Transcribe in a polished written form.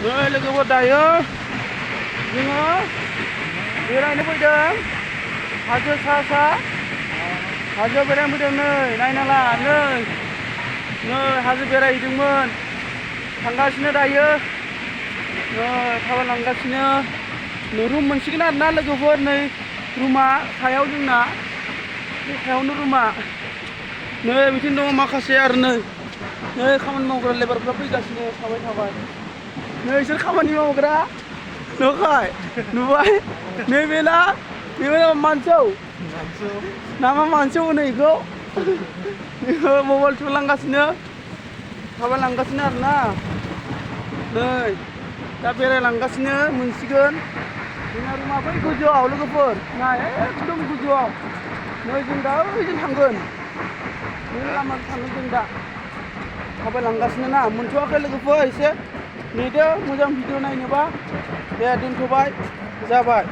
नै लोगोफोर दायो जोङो बेरायनो फैदों हाजो सा हाजो बेरायनो फैदों नै नायना ला नै हाजो बेरायहैदोंमोन थांगासिनो दायो नै थाबायलांगासिनो रुम मोनसिगोन आरोना लोगोफोर नै रुमा सायाव जोंना बे सायावनो रुमा नै बिथिं दङ माखासे आरो नै खामानि मावग्रा लेबारफ्रा फैगासिनो थाबाय नै बिसोर खामानि मावग्रा नुबाय नैबेना मानसौ नामा मानसौ होनो बेखौ मबाइल थुलांगासिनो थाबायलांगासिनो आरोना नै दा बेरायलांगासिनो मोनसिगोन जोंना रुमा बै गोजौआव लोगोफोर नाय एकदम गोजौआव नै जों दा ओइजों थांगोन बे लामाजों थांगोन जों दा थाबायलांगासिनो ना मोनथ'वाखै लोगोफोर एसे नेदो मोजां भिडिअ नायनोबा दे दोनथ'बाय जाबाय।